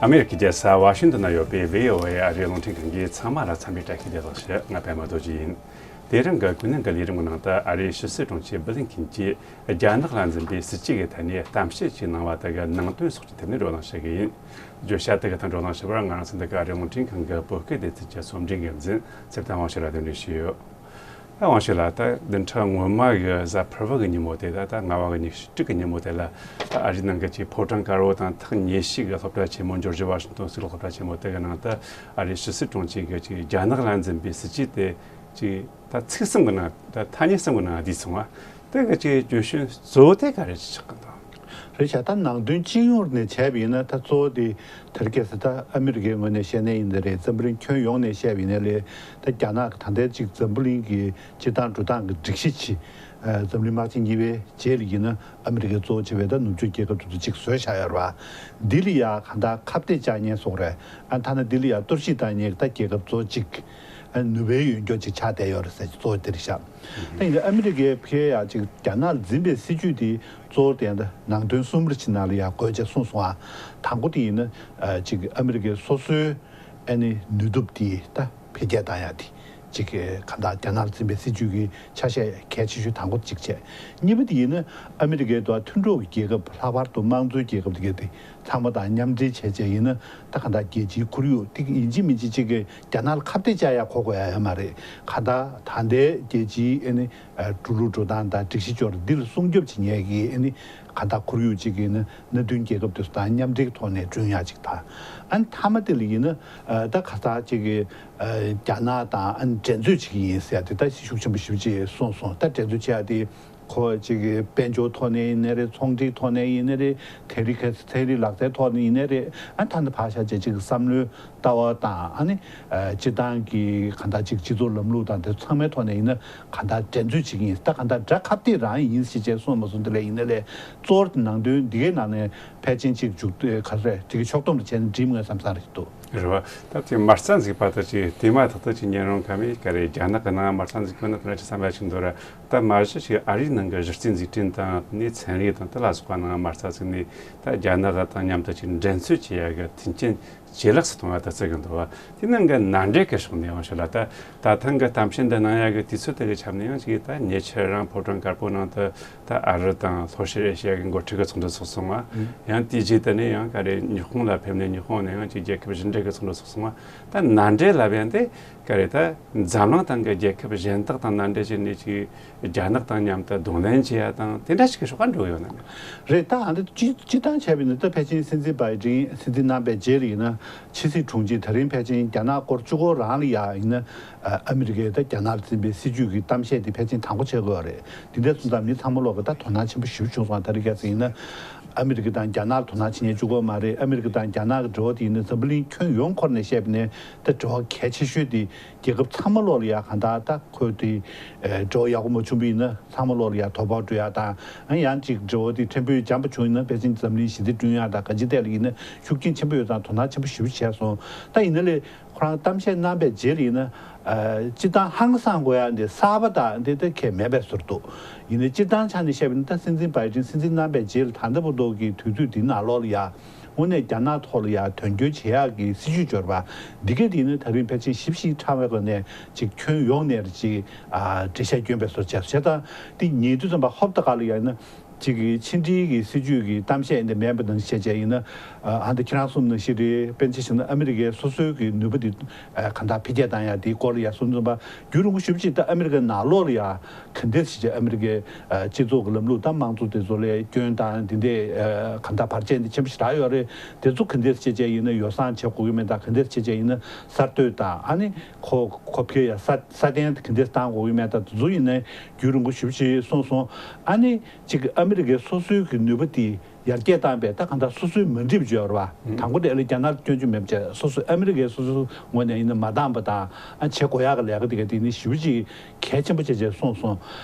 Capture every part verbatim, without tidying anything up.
ཨ་མེ་རི་ཁའི་རྒྱལ་ས་ཝ་ཤིང་ཏོན་ན་ཡོད་པའི་བྷི་ཨོ་ཨེ་ཨ་རིའི་རླུང་འཕྲིན་ཁང་གི་ཚང་མ་ལ་འཚམས་འདྲི་བཀྲ་ཤིས་བདེ་ལེགས་ཞུ། ང་པད་མ་རྡོ་རྗེ་ཡིན། དེ་རིང་གི་ཀུན་གླེང་གི་ལས་རིམ་གྱི་ནང་དུ་ཨ་རིའི་ཕྱི་སྲིད་དྲུང་ཆེ་བྷི་ལིན་ཁིན་གྱིས་རྒྱ་ནག་ལ་འཛིན་པའི་སྲིད་ཇུས་ཀྱི་ཐད་ནས་གཏམ་བཤད་ཅིག་གནང་བ་དེ་གི་ནང་དོན་སོགས་ཀྱི་ཐད་ནས་བགྲོ་གླེང་ཞུ་གི་ཡིན། བརྗོད་བྱ་དེ་གི་ཐད་བགྲོ་གླེང་ཞུ་བར་ང་རང་ཚོ་འདི་ག་ཨ་རིའི་རླུང་འཕྲིན་ཁང་གི་བོད་སྐད་སྡེ་ཚན་གྱི་རྩོམ་སྒྲིག་འགན་འཛིན་ཚེ་བརྟན་དབང་ཕྱུག་ལ་གདན་འདྲེན་ཞུས་ཡོད། ད་དབང་ཕྱུག་ལགས། ད་བདུན་ཕྲག་སྔོན་མ་གི་གཟའ་ཕུར་བུ་གི་ཉིན་མོ་དེ་ད་ད་རྔ་བ་གི་ཉི་ཤུ་དྲུག་གི་ཉིན་མོ་དེ་ལ་ད་ཨ་རིའི་ནང་གི་ཅིག་ཕོ་བྲང་དཀར་པོ་དང་ཐག་ཉེ་ཤོས་ཀྱི་སློབ་གྲྭ་ཆེན་མོ་ཇོར་ཇི་ཝ་ཤིང་ཏོན་སྲིད་ལུགས་སློབ་གྲྭ་ཆེན་མོ་དེ་གི་ནང་དུ་ཨ་རིའི་ཕྱི་སྲིད་དྲུང་ཆེ་གིས་ཅིག་རྒྱ་ནག་ལ་འཛིན་པའི་སྲིད་ཇུས་དེ་ཅིག་ད་ཚིག་གསུམ་གི་ནང་ད་ཐ་སྙད་གསུམ་གི་ནང་བསྡུས་སོང་བ། དེ་གི་ཅིག་བརྗོད་གཞི་གཙོ་བོ་དེ་ག་རེ་ཆགས་ཀྱི་འདུག་རེད་བྱ། ད་ནང་དོན་སྤྱི་ཡོངས་ནས་བྱས་པ་ཡིན་ན་ད་གཙོ་བོ་དེ་དེ་རིང་ཁ་སང་ད་ཨ་མི་རི་ཀའི་ངོས་ནས་བཤད་ན་ཡིན་ནའི་རེད། འཛམ་བུ་གླིང་ཁྱོན་ཡོངས་ནས་བཤད་པ་ཡིན་ནའི་རེད། ད་རྒྱ་ནག་གི་ད་ལྟའི་ཅིག་འཛམ་བུ་གླིང་གི་སྤྱིར་བཏང་འགྲོ་སྟངས་ཀྱི་སྒྲིག་གཞི་ཅིག་ཨ་འཛམ་གླིང་དམག་ཆེན་གཉིས་པའི་རྗེས་ལ་ཡིན་ན་ཨ་མི་རི་ཀས་གཙོ་བོ་བྱས་པའི་ད་ནུབ་ཕྱོགས་རྒྱལ་ཁབ་དེ་ཚོ་ཅིག་བཟོས་བཞག་ཡོད་རེད་བ། འདི་ལ་ཡ་གང་ལྟར་ཁ་གཏད་བཅག་མཁན་སོགས་རེད། ཨ་ཐ་ན་འདི་ལ་ཡ་གཏོར་བཤིག་བཏང་མཁན་གྱི་ད་རྒྱལ་ཁབ་གཙོ་བོ་གཅིག་ཨ་ནུས་པའི་ཡོན་སྐྱོར་ཅིག་ཆགས་བསྡད་ཡོད་རེད་ཟེར་གཙོ་བོ་དེ་རེད་ཤག་ད་ཡིན་ན་ཨ་མི་རི་ཀའི་ཕ་གིར་ཡ་ཅིག་རྒྱ་ནག་འཛིན་པའི་སྲིད་ཇུས་དེ་གཙོ་བོ་དེ་ཡང་ད་ནང་དོན་གསུམ་རེ་ཕྱི་ནང་ལ་ཡ་བགོས་བྱས་གསུངས་སོང་ཨ། དང་པོ་དེ་ཡིན་ན་ཨ་ཅིག་ཨ་མི་རི་ཀའི་སོ་སོའི་ཨ་ནི་ནུས་སྟོབས་དེ་ད་འཕེལ་རྒྱས་བཏང་ཡ་དེ་ཅིག་གང་ལྟར་རྒྱ་ནག་འཛིན་པའི་སྲིད་ཇུས་ཀྱི་ཆ་ཤས་གལ་ཆེ་ཤོས་དང་པོ་གཅིག་བྱས། གཉིས་པ་དེ་ཡིན་ན་ཨ་མི་རི་ཀའི་དང་མཐུན་གྲོགས་ཀྱི་རྒྱལ་ཁབ་ལྷག་པར་དུ་དམངས་གཙོའི་རྒྱལ་ཁབ་དེ་ག་དེ་ཚང་མ་དང་མཉམ་འབྲེལ་བྱས་བྱས་ཡིན་ན་ད་གང་ལྟར་རྒྱལ་སྤྱིའི་ཁོར་ཡུག་དེ་ཡིན་གཅིག་མིན་གཅིག་ཅིག་གི་རྒྱ་ནག་ལ་ཁ་གཏད་བཅག་ཡ་གོ་དགོས་ཡ་ཡོད་མ་རེད། གང་ལྟར་ད་ལྟའི་རྒྱལ་སྤྱིའི་ཨ་ནི་འགྲོ་ལུགས་འགྲོ་སྟངས་དང་སྒྲིག་གཞི་འབྱོར་འདི་ལ་སྲུང་སྐྱོབ་བྱེད་མཁན་གྱི་ཨ་ནི་གང་ལྟར་ཁོར་ཡུག་ཅིག་ཡིན་ན་མནའ་མཐུན་རྒྱལ་ཁབ་དེ་ཚོ་དང་མཉམ་འབྲེལ་གྱི་ཐོག་ནས་བསྐྲུན་ཡ་ཅིག་དང་། ཨ་ནི་མཐའ་མ་དེ་ལ་ཡིན་ན་ད་ག་ས་ཅིག་གི་རྒྱ་ནག་དང་ཨ་ནི་འགྲན་རྩོད་བྱེད་ཀྱི་ཡིན་ཟེར་ཡ་དེ་ད་ཤུགས་ཆེན་པོ་ཞེ་པོ་ཅིག་གསུངས་སོང་། ད་འགྲན་རྩོད་བྱེད་ཡ་དེ། ཁོ་ཅིག་གི་དཔལ་འབྱོར་ཐོག་ནས་ཡིན་ནའི་རེད། ཚོང་འབྲེལ་ཐོག་ནས་ཡིན་ནའི་རེད། ཚན་རིག་ག་ཚན་རིག་ལག་རྩལ་ཐོག་ནས་ཡིན་ནའི་རེད། ཨ་ད་ནི་ཕར་བཞག་བྱས་ཅིག་བསམ་བློའི་ལྟ་བ་དང་ཨ་ནི་ཨ་སྤྱིར་བཏང་གི་གང་ལྟར་ཅིག་སྤྱི་ཚོགས་ལམ་ལུགས་དང་དེ་ཚང་མའི་ཐོག་ནས་ཡིན་ན་གང་ལྟར་འགྲན་རྩོད་བྱེད་ཀྱི་ཡིན། ད་གང་ལྟར་དགྲ་ཁ་གཏད་རང་ཡིན་ཞེས་བྱས་གསུངས་མ་སོང་། དེ་ལས་ཡིན་ནའི་ལས་གཙོ་བོར་ནང་དོན་འདི་གའི་ནང་ནས་ཕལ་ཆེར་ཅིག་འཇུག་ག་རེ་ཅིག་གི་ཕྱོགས་བསྡོམས་ལ་བྱས་ན་འགྲིག་མོད་བསམ་བསམ་རེད་འདུག་རེད་བ། ད་དེ་མ་རྩ་འཛུགས་པ་དང་ཅིག་དེ་མ་ཐག་ཏུ་ཅིག་ཉན་རུང་ཁ་མི་ག་རེ་རྒྱ་ནག་གི་ནང་མ་རྩ་འཛུགས་དགོས་ན་དེ་འདྲ་ཅིག་བསམ་པ་ཅིག་འདུག་ར། ད་མ་གཞི་ཅིག་ཨ་རིའི་ནང་གི་གཞི་རྩའི་འཛུགས་སྐྲུན་དང་ནི་ཚན་རིག་དང་དེ་ལ་སོགས་པ་ནང་མ་རྩ་བཙུགས་ནས་ད་རྒྱ་ནག་དང་མཉམ་དུ་ཅིག་འགྲན་རྩོད་བྱེད་ཡ་གི་མཐུན་རྐྱེན་ཇེ་ལེགས་སུ་གཏོང་བ་ད་བརྩི་གི་འདུག་བ། དེ་ནང་གི་མནའ་འབྲེལ་གྱི་ཕྱོགས་ནས་ཡང་ཞུ་ལ། ད་ད་ཐེངས་གི་གཏམ་བཤད་འདི་གནང་ཡ་གི་དུས་ཚོད་དེ་གི་ཆ་ནས་ཡང་ཅིག་ད་ཉེ་ཆར་རང་ཕོ་བྲང་དཀར་པོ་ནང་དུ་ད་ཨ་རི་དང་ལྷོ་ཤར་ཨེ་ཤི་ཡ་གི་འགོ་ཁྲིད་ཀྱི་ཚོགས་འདུ་ཚོགས་སོང་བ། ཡང་དེའི་རྗེས་དེ་ནས་ཡང་ག་རེ་ཉི་ཧོང་ལ་ཕེབས་ནས་ཉི་ཧོང་ནས་ཡང་ཅིག་རྒྱལ་ཁབ་བཞི་འབྲེལ་གྱི་ཚོགས་འདུ་ཚོགས་སོང་བ། ད་མནའ་འབྲེལ་ལབ་ཡ་འདི་ག་རེ་ད་འཛམ་གླིང་སྟེང་གི་རྒྱལ་ཁབ་གཞན་དག་དང་མནའ་འབྲེལ་བྱས་ནས་ཅིག་རྒྱ་ནག་དང་མཉམ་དུ་གདོང་ལེན་བྱེད་ཡ་དང་དེ་འདྲ་ཞིག་གི་ཕྱོགས་ཀ་འགྲོ་གི་ཡོད་ན་མེད། རེད། ད་ཨ་འདི་སྤྱི་སྤྱི་བཏང་བྱས་པ་ཡིན་ན་ད་ཕལ་ཆེར་སྲིད་འཛིན་བྷའི་ཌེན་སྲིད་འཛིན་གནང་པའི་རྗེས་ལ་ཡིན་ན་ཕྱི་སྲིད་དྲུང་ཆེ་ད་རིང་ཕལ་ཆེར་རྒྱ་ནག་སྐོར་བཅུ་སྐོར་རང་ལ་ཡ་ཡིན་ན་ཨ་མི་རི་ཀས་ད་རྒྱ་ནག་ལ་འཛིན་པའི་སྲིད་ཇུས་ཀྱི་གཏམ་བཤད་དེ་ཕལ་ཆེར་དང་པོ་བྱེད་དགོས་པ་རེད། དེ་འདྲ་སོང་ཙང་མི་ཚང་མ་ལོག་གི་ད་དོ་སྣང་ཆེན་པོ་ཞེ་པོ་བྱུང་སོང་། ད་རེས་ཁ་སང་ཡིན་ན་ཨ་མི་རི་ཀ་དང་རྒྱ་ནག་ལ་དོ་སྣང་བྱེད་མཁན་གཅིག་པོ་མ་རེད། ཨ་མི་རི་ཀ་དང་རྒྱ་ནག་གི་འབྲེལ་བ་དེ་ཡིན་ན་འཛམ་བུ་གླིང་ཁྱོན་ཡོངས་ཁོ་ནས་བཤད་པ་ནས་ད་འབྲེལ་བ་གལ་ཆེ་ཤོས་དེ་རྒྱལ་ཁབ་ཚང་མ་ལོག་ལ་ཡ་གང་ལྟར་ད་ཁོ་དེ་འབྲེལ་བ་ཡག་པོ་མ་བྱུང་བ་ཡིན་ན་ཚང་མ་ལོག་ལ་ཡ་དོ་ཕོག་འགྲོ་ཡ་དང་། ཨ་ཡང་ཅིག་འབྲེལ་བ་དེ་ཕྲན་བུ་འཇམ་པོ་བྱུང་ཡིན་ན་ཕལ་ཆེར་འཛམ་གླིང་ཞི་བདེ་བསྐྲུན་ཡ་དང་ག་ཅི་ཐད་ལ་ཡིན་ན་ཤུགས་རྐྱེན་ཆེན་པོ་ཡོད་ཙང་དོ་སྣང་ཆེན་པོ་ཞེ་པོ་བྱས་སོང་། ད་ཡིན་ན་ལས་ཁོ་རང་གཏམ་བཤད་གནང་པའི་རྗེས་ལ་ཡིན་ན། ཨ་སྤྱིར་བཏང་ཧང་སང་དགོས་ཡ་འདི་གསར་པ་དང་འདི་ལྟ་ཁས་མེད་པའི་ཟུར་དུ། ཡིན་ནའི་སྤྱིར་བཏང་ཆ་ནས་བཤད་པ་ཡིན་ན་ད་སྲིད་འཛིན་བྷའི་ཌེན་སྲིད་འཛིན་གནང་པའི་རྗེས་ལ་ད་ལྟ་བར་དུ་གི་དུས་ཚོད་འདི་ནང་ལོགས་ལ་ཡ་དངོས་གནས་རྒྱ་ནག་ཐོག་ལ་ཡ་དོན་འཁྱོལ་བྱེད་ཡག་གི་སྲིད་ཇུས་འབྱོར་བ་འདི་གས་དེ་ཡིན་ན་ད་རིང་ཕལ་ཆེར་ཞིབ་ཞིབ་ཕྲ་བའི་སྒོ་ནས་ཅིག་ཁྱོན་ཡོངས་ནས་ཅིག་ཨ་འགྲེལ་བཤད་བསྐྱོན་པའི་བཟོ་བྱས་སོང་། བྱས་ཙང་འདི་ཉན་དུས་ཙམ་པ་ཧོབ་ཏེ་ག་ལ་ཡ་ཡིན་ན། གཅིག་གི་ཕྱི་འབྲེལ་གྱི་སྲིད་ཇུས་ཀྱི་གཏམ་བཤད་འདི་མེད་པ་ནང་བཞིན་བྱས་བྱས་ཡིན་ན། ཨ་ད་ཁྱེད་རང་གསུངས་ནང་བཞིན་རེད། དཔེར་ན་ཆ་བཞག་ན་ཨ་མི་རི་ཀའི་སོ་སོའི་གི་ནུས་པ་འདི་ཨ་གང་ལྟར་འཕེལ་རྒྱས་བཏང་ཡ་དེའི་སྐོར་ལ་ཡ་གསུངས་ཙམ་པ་རྒྱུན་རིང་པོ་ཞེ་པོ་ཅིག་ད་ཨ་མི་རི་ཀའི་ནང་ལོགས་ལ་ཡ་ག་འདྲས་བྱས་བྱས་ཨ་མི་རི་ཀའི་ཨ་སྤྱི་ཚོགས་ཀྱི་ལམ་ལུགས་དང་དམངས་གཙོ་དེ་ཚོ་ལ་སྐྱོན་དང་འདི་འདྲས་ཨ་གང་ལྟར་བར་ཆད་འདི་ཆེན་པོ་ཞེ་དྲག་ཡོད་རེད། དེ་ཚོ་ག་འདྲས་བྱས་བྱས་ཡིན་ན་ཡོ་བསྲང་བྱེད་དགོས་ཀྱི་མེད་དང་ག་འདྲས་བྱས་བྱས་ཡིན་ན་གསར་གཏོད་དང་ཨ་ནི་ཁོ་ཁོ་ཕ་གི་ཡ་ས་ས་གདན་ག་འདྲས་བཏང་དགོས་ཀྱི་མེད་དང་དེ་ཚོ་ཡིན་ན་རྒྱུན་རིང་པོ་ཞེ་པོ་ཅིག་གསུངས་སོང་། ཨ་ནི། གཅིག་ཨ་མི་རི་ཀའི་སོ་སོའི་གི་ནུས་པ་དེ་ཡར་རྒྱས་བཏང་བས་ད་གང་ལྟར་སོ་སོའི་མ་འགྲིག་པ་ཅིག་ཡོད་རེད་བ། དང་པོ་དེ་ཨ་ལས་རྒྱ་ནག་སྐྱོན་བརྗོད་མེད་པ་བྱས་སོ་སོ་ཨ་མི་རི་ཀའི་སོ་སོའི་ངོས་ནས་ཡིན་ན་མ་འདང་པ་དང་ཨ་བྱེད་དགོས་ཡག་གི་ལས་ཀ་དེ་ག་དེ་ནི་ཞེ་པོ་ཅིག་གལ་ཆེན་པོ་བྱས་བྱས་གསུངས་སོང་།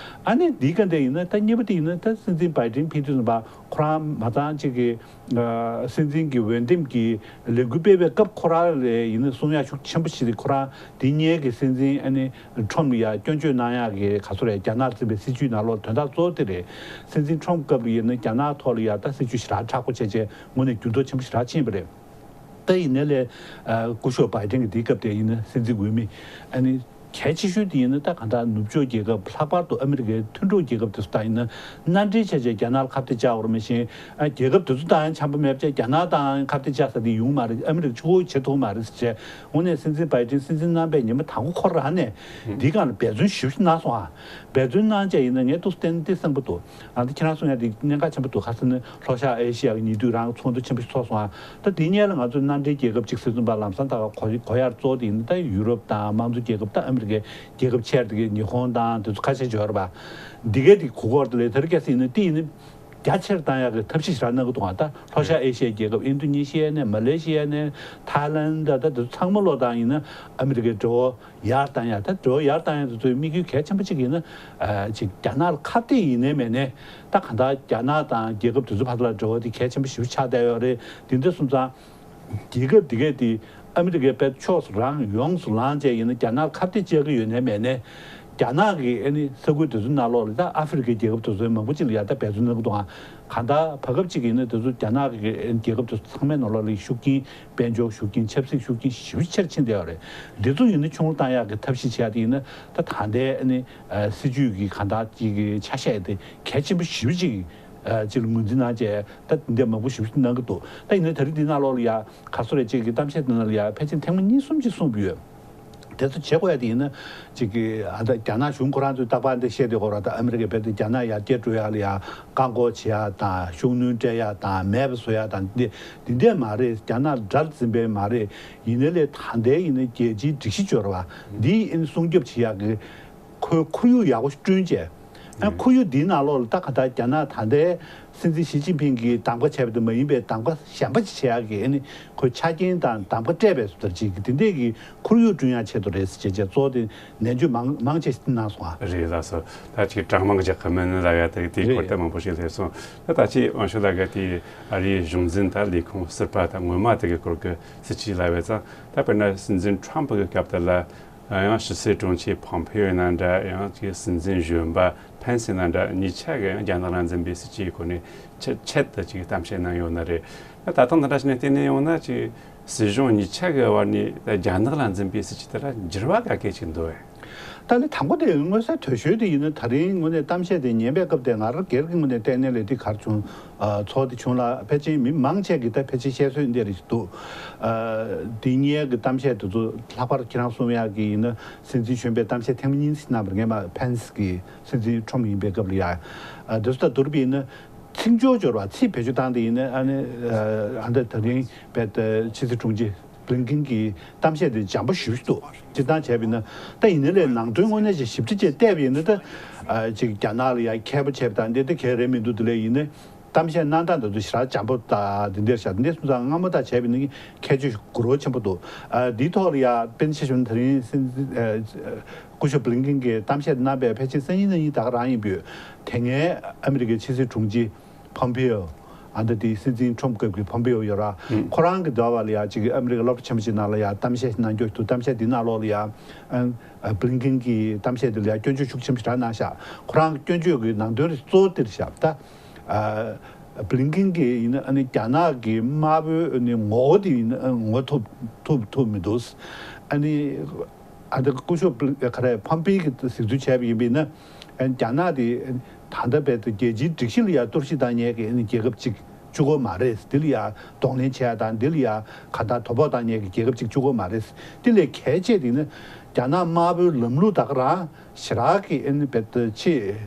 ཨ་ནི་འདིའི་སྒང་དེ་ཡིན་ན་ད་གཉིས་པ་དེ་ཡིན་ན་ད་སྲིད་འཛིན་བྷའི་ཌེན་ཕེབས་དུས་ཙམ་པ་ཁོ་རང་མ་ཚང་གཅིག་གི་སྲིད་འཛིན་གྱི་འོས་འདེམས་ཀྱི་ལས་འགུལ་སྤེལ་བའི་སྐབས་ཁོ་རང་ལ་ཡིན་ན་གསུང་ཡག་ཤུགས་ཆེན་པོ་ཞིག་དེ་ཁོ་རང་དེ་སྔོན་གྱི་སྲིད་འཛིན་ཨ་ནི་ཁྲོམ་ལ་ཡ་སྐྱོན་བརྗོད་གནང་ཡག་གི་ག་ཚོད་རེད། རྒྱ་ནག་འཛིན་པའི་སྲིད་ཇུས་ནང་ལོགས་དོན་དག་གཙོ་བོ་དེ་རེད། སྲིད་འཛིན་ཁྲོམ་སྐབས་ལ་ཡིན་ན་རྒྱ་ནག་ཐོག་ལ་ཡ་ད་སྲིད་ཇུས་ཞེ་དྲག་མཁྲེགས་པོ་བྱས་བྱས་དངོས་གནས་འགྱུར་ལྡོག་ཆེན་པོ་ཞེ་དྲག་ཕྱིན་པ་རེད། ད་ཡིན་ནའི་ལས་སྐུ་ཞབས་བྷའི་ཌེན་གྱི་དེའི་སྐབས་དེ་ཡིན་ན་སྲིད་འཛིན་འོས་མི་ཨ་ནི་གལ་ཆེ་ཤོས་དེ་ཡིན་ན། ད་གང་ལྟར་ནུབ་ཕྱོགས་རྒྱལ་ཁབ་ལྷག་པར་དུ་ཨ་མི་རི་ཀའི་མཐུན་གྲོགས་རྒྱལ་ཁབ་དེ་ཚོ་དང་ཡིན་ན་མནའ་འབྲེལ་བྱས་བྱས་རྒྱ་ནག་ལ་ཁ་གཏད་བཅག་པ་རེད། མ་གཞི་ཨ་རྒྱལ་ཁབ་དེ་ཚོ་དང་ཡང་འཆམ་པོ་མེད་བྱས་རྒྱ་ནག་དང་ཁ་གཏད་བཅག་ས་དེ་ཡོང་མ་རེད། ཨ་མི་རི་ཀ་ཆུ་བོ་བྱེད་ཐུབ་མ་རེད་ཟེར་བྱས། དངོས་གནས་སྲིད་འཛིན་བྷའི་ཌེན་སྲིད་འཛིན་གནང་པའི་ཉི་མ་དང་པོ་ཁོ་རང་ནས་འདི་སྒང་ལ་འབད་བརྩོན་ཞེ་པོ་ཞིག་གནང་སོང་ཨ། འབད་བརྩོན་གནང་བྱས་ཡིན་ན་ངས་ཏོག་ཙམ་བལྟས་ན་འདི་བསམ་པ་འདུག་ཨ་ད་ཁྱེད་རང་གསུང་ཡ་འདི་གནད་འགག་ཆེན་པོ་འདུག་ག་ཟེར་ན་ལྷོ་ཤར་ཨེ་ཤི་ཡ་གི་ཉེ་དུས་རང་ཚོགས་འདུ་ཆེན་པོ་ཞིག་ཚོགས་སོང་ཨ། ད་འདི་སྔོན་ལ་ང་ཚོས་མནའ་འབྲེལ་རྒྱལ་ཁབ་གཅིག་ཟེར་དུས་ཙམ་པ་ལམ་སང་ད་ག་གོ་གོ་ཡ་གཙོ་བོ་དེ་ཡིན་ན་ད་ཡུ་རོབ་དང་དམངས་གཙོ་རྒྱལ་ཁབ་ད་ཨ་མི་རི་ཀའི་རྒྱལ་ཁབ་ཆེ་དེ་གའི་ཉི་ཧོང་དང་དེ་ཚོ་ཁ་ཤས་ཡོད་རེད་པ། འདི་གའི་དེ་གོ་སྐོར་དེ་ལས་དེར་སྐད་ཟེར་ཡིན་ན་དེ་ཡིན་ན་རྒྱ་ཆེར་བཏང་ཡག་གི་ཐབས་ཤེས་ཞིག་རག་གནང་གི་འདུག་ཨ། ད་ལྷོ་ཤར་ཨེ་ཤི་ཡའི་རྒྱལ་ཁབ་ཨིན་རྡུ་ནེ་ཤི་ཡ་ནས་མ་ལེ་ཤི་ཡ་ནས་ཐའི་ལན་ད་ད་དེ་ཚོ་ཚང་མ་ལོ་དང་ཡིན་ན་ཨ་མི་རི་ཀའི་འབྲེལ་བ་ཡར་བཏང་ཡ། ད་འབྲེལ་བ་ཡར་བཏང་ཡ་དེ་ཚོའི་དམིགས་ཡུལ་གལ་ཆེན་པོ་གཅིག་ཡིན་ན་ཨ་ཅིག་རྒྱ་ནག་ལ་ཁ་གཏད་ཡིན་ནའི་མེད་ནའི་ད་གང་ལྟར་རྒྱ་ནག་དང་རྒྱལ་ཁབ་དེ་ཚོ་བར་ལ་འབྲེལ་བ་དེ་གལ་ཆེན་པོ་ཞེ་པོ་ཆགས་བསྡད་ཡོད་རེད། དེ་འདྲ་སོང་ཙང་རྒྱལ་ཁབ་དེ་གས་དེ་ཨ་མི་རི་ཀའི་དཔེ་ཕྱོགས་སུ་རང་ཡོངས་སུ་ལངས་བྱས་ཡིན་ན་རྒྱ་ནག་ལ་ཁ་གཏད་བཅག་གི་ཡོད་ནའི་མེད་ནའི་རྒྱ་ནག་གི་ཨ་ནི་ས་ཁུལ་དེ་ཚོའི་ནང་ལོགས་ལ་ད་ཨ་ཧྥེ་རི་ཁའི་རྒྱལ་ཁབ་དེ་ཚོའི་མང་པོ་ཅིག་ལ་ཡ་ད་འབད་བརྩོན་གནང་གི་འདུག་ཨ། གང་ལྟར་བར་སྐབས་ཅིག་ཡིན་ན་དེ་ཚོ་རྒྱ་ནག་གི་རྒྱལ་ཁབ་དེ་ཚོ་ཚང་མའི་ནང་ལོགས་ལ་ཤུགས་རྐྱེན། དཔལ་འབྱོར་ཤུགས་རྐྱེན། ཆབ་སྲིད་ཤུགས་རྐྱེན་ཞེ་པོ་ཆེར་ཕྱིན་བསྡད་ཡོད་རེད། འདི་ཚོ་ཡིན་ན་ཆུང་རུ་བཏང་ཡག་གི་ཐབས་ཤེས་བྱེད་ཡག་དེ་ཡིན་ན་ད་ད་ལྟའི་ཨ་ནི་ཨ་སྲིད་ཇུས་ཀྱི་གང་ལྟར་ཅིག་གི་ཆ་ཤས་དེ་གལ་ཆེན་པོ་ཞེ་པོ་ཅིག་ཨ་ཅིག་ལ་ངོས་འཛིན་གནང་བྱས་ད་འདི་འདྲ་མང་པོ་ཞེ་པོ་ཅིག་གནང་གི་འདུག་ད་ཡིན་ན་ད་རེས་འདི་ནང་ལོགས་ལ་ཡ་ག་སོ་རེ་ཅིག་གི་གཏམ་བཤད་འདི་ནང་ལ་ཡ་ཕལ་ཆེར་ཐེངས་མ་གཉིས་གསུམ་ཅིག་གསུངས་པ་ཡོད། དེ་ཚོ་བྱེད་དགོས་ཡ་དེ་ཡིན་ན་ཅིག་གི་ཨ་ད་རྒྱ་ནག་གཞུང་ཁོ་རང་ཚོས་རྟག་པར་འདི་བཤད་བསྡད་ཀྱི་ཡོད་རེད། ད་ཨ་མི་རི་ཀས་རྦད་དེ་རྒྱ་ནག་ཡར་རྒྱས་འགྲོ་ཡ་ལ་ཡ་བཀག་འགོག་བྱེད་ཡ་དང་ཤུགས་སྣོན་སྤྲད་ཡ་དང་མེད་པ་བཟོ་ཡ་དང་འདི་འདི་འདྲས་མ་རེད། རྒྱ་ནག་དགྲར་འཛིན་པའི་མ་རེད། ཡིན་ནའི་ལས་ད་ལྟའི་ཡིན་ན་རྒྱལ་སྤྱིའི་སྒྲིག་གཞི་སྦྱོར་བ་འདི་ཨ་ནི་སྲུང་སྐྱོབ་བྱེད་ཡག་གི་ཁོའི་ཁོར་ཡུག་ཡག་པོ་ཞིག་བསྐྲུན་བྱས། ཨ་ཁོར་ཡུག་འདིའི་ནང་ལོགས་ལ་ད་ག་ད་རྒྱ་ནག་ད་ལྟའི་སྲིད་འཛིན་ཞི་ཅིན་ཕིང་གིས་གདམ་ག་བྱས་པ་དེ་མ་ཡིན་པའི་གདམ་ག་གཞན་པ་ཞིག་བྱེད་ཡག་གི་ཨ་ནི་ཁོའི་ཆ་རྐྱེན་དང་གདམ་ག་སྤྲད་པའི་བཟོ་ལྟར་ཅིག་གི་དེ་འདྲས་ཀྱི་ཁོར་ཡུག་བསྐྲུན་ཡག་ཆེད་དུ་རེད་ཟེར་བྱས་བྱས་གཙོ་བོ་དེ་ནན་བརྗོད་མང་མང་ཆེ་ཞིག་གནང་སོང་ཨ། རེད་ལགས་སོ། ད་ཅིག་གྲངས་མང་གི་རྒྱག་གི་མིན་ལབ་ཡ་དེ་དེའི་སྐོར་རེད། དེ་མང་པོ་ཞིག་སླེབས་སོང་། ད་ད་ཅིག་དབང་ཕྱུག་ལགས་ཀྱིས་དེ་ཨ་རིའི་གཞུང་འཛིན་ད་ལས་ཁུངས་ཟུར་པ་དང་སྔོན་མ་དེ་གི་སྐོར་གྱི་སྲིད་ཇུས་ལབ་པ་ཙང་ད་དཔེར་ན་སྲིད་འཛིན་ཁྲོམ་ཕུ་གི་སྐབས་དེ་ལ། ཡང་ཕྱི་སྲིད་དྲུང་ཆེ་ཕོམ་ཕེ་ཡོ་ཡིན་ན་འདྲ། ཡང་ཅིག་སྲིད་འཛིན་གཞོན་པ་ཕན་སི་ཡིན་ན་འདྲ། གཉིས་ཆ་གི་ཡང་རྒྱ་ནག་ལ་འཛིན་པའི་སྲིད་ཇུས་སྐོར་ནས་ཆེད་ཆེད་དུ་ཅིག་གཏམ་བཤད་གནང་ཡོད་ན་རེད། ད་ལྟ་འདི་འདྲ་ཞིག་ནས་བལྟས་ནས་ཡོང་ན་ཅིག་སྲིད་གཞུང་གཉིས་ཆ་གི་བར་ནས་ད་རྒྱ་ནག་ལ་འཛིན་པའི་སྲིད་ཇུས་དེ་ལ་འགྱུར་བ་ག་གེ་ཅིག་འདུག་གས། ད་ནི་དང་པོ་དེ་མངོན་གསལ་དོད་ཤོས་དེ་ཡིན་ན་ད་རིང་དངོས་གནས་གཏམ་བཤད་དེ་ཉན་པའི་སྐབས་དེ་ང་རང་སྒེར་གྱི་ངོས་ནས་བལྟས་ནས་ལས་དེ་གར་བྱུང་། ཚོགས་དེ་བྱུང་ལ་ཕལ་ཆེར་མི་མང་ཆེ་གིས་ད་ཕལ་ཆེར་བཤད་སྲོལ་འདི་རེད་འདུག་དེ་སྔའི་གི་གཏམ་བཤད་དེ་ཚོ་ལྷག་པར་ཁྱེད་རང་གསུང་ཡག་གི་ཡིན་ན་སྲིད་འཛིན་གཞོན་པའི་གཏམ་བཤད་ཐེངས་མ་གཉིས་ཤིག་གནང་བར་ངས་མ་ཕན་སི་གི་སྲིད་འཛིན་ཁྲོམ་ཡིན་པའི་སྐབས་ལ་ཡ། དེ་ཚོ་ད་བསྡུར་བ་ཡིན་ན་ཚིག་སྦྱོར་སྦྱོར་བ་ཚིག་བེད་སྤྱོད་སྟངས་དེ་ཡིན་ན་ཨ་ནི་ཨ་ད་ད་རིང་བེད་ཕྱི་སྲིད་དྲུང་ཆེ་བྷི་ལིན་ཀིན་གྱི་གཏམ་བཤད་དེ་འཇམ་པོ་ཞེ་པོ་ཞིག་འདུག་སྤྱིར་བཏང་བྱས་པ་ཡིན་ན། ད་ཡིན་ནའི་ལས་ནང་དོན་དངོས་གནས་ཅིག་ཞིབ་ཕྲ་ཅིག་བལྟས་པ་ཡིན་ན་ད་ཨ་ཅིག་རྒྱ་ནག་ལ་ཡ་མཁས་པོ་བྱས་པ་དང་འདི་ད་གལ་རེད་མི་འདུག་དེ་ལས་ཡིན་ནའི་གཏམ་བཤད་གནང་སྟངས་དེ་ཚོ་ཞེ་དྲག་འཇམ་པོ་དང་འདི་འདྲ་ཤག་འདི་སོང་ཙང་སྔ་མོ་དང་བྱས་པ་ཡིན་ན་ཁྱད་ཆོས་འགུལ་བ་ཆེན་པོ་འདུག་ཨ་འདིའི་ཐོག་ལ་ཡ་དཔེར་ན་ཆ་བཞག་ན་ད་རིང་སྲིད་འཛིན་ཨ་སྐུ་ཞབས་བྷི་ལིན་ཀིན་གྱིས་གཏམ་བཤད་གནང་པའི་ཕལ་ཆེར་སང་ཉིན་གནངས་ཉིན་ད་ག་རང་ཡིན་པས། དེ་སྔའི་ཨ་མི་རི་ཀའི་ཕྱི་སྲིད་དྲུང་ཆེ་ཕོམ་པེ་ཨོ། ཨ་ད་དེ་སྲིད་འཛིན་ཁྲོམ་སྐབས་ཀྱི་ཕོམ་པེ་ཨོ་ཡོད་ར། ཁོ་རང་གི་འདྲ་བ་ལ་ཡ་གཅིག་གི་ཨ་མི་རི་ཀའི་སློབ་གྲྭ་ཆེན་པོ་ཅིག་ནང་ལ་ཡ་གཏམ་བཤད་གནང་རྒྱུ་འདུག་གཏམ་བཤད་འདི་ནང་ལོགས་ལ་ཡ་ཨ་བྷི་ལིན་ཀིན་གྱི་གཏམ་བཤད་འདི་ལ་ཡ་སྐྱོན་བརྗོད་ཤུགས་ཆེན་པོ་ཞིག་ར་གནང་ཤག་ཁོ་རང་གི་སྐྱོན་བརྗོད་ཀྱི་ནང་དོན་རེ་གཙོ་བོ་འདིར་ཤག་ད་ཨ་བྷི་ལིན་ཀིན་གྱི་ཡིན་ན་ཨ་ནི་རྒྱ་ནག་གི་དམར་པོའི་ཨ་ནི་ངོ་བོ་དེ་ཡིན་ན་ཨ་ངོ་ཐུབ་ཐུབ་ཐུབ་མི་འདུག་ཨ་ནི། ཨ་ད་སྐུ་ཞབས་ག་རེ་ཕམ་པེ་གིས་གཟིགས་ཚུལ་བྱས་པ་ཡིན་པས་ན། རྒྱ་ནག་དེ་ད་ལྟ་བར་དུ་རྒྱལ་སྤྱིའི་སྒྲིག་གཞི་ལ་ཡང་གཏོར་བཤིག་བཏང་མཁན་གྱི་རྒྱལ་ཁབ་ཅིག་བཅུག་གི་མ་རེད། འདི་ལ་ཡང་གདོང་ལེན་བྱས་དང་འདི་ལ་ཡང་གང་ལྟར་དོ་ཕོག་བཏང་མཁན་གྱི་རྒྱལ་ཁབ་ཅིག་བཅུག་གི་མ་རེད། འདི་ལས་གལ་ཆེ་དེ་ནི་རྒྱ་ནག་དམར་པོའི་ལམ་ལུགས་ད་ག་རང་ཞེ་དྲག་གི་ཨ་ནི་བར་དུ་ཆེས་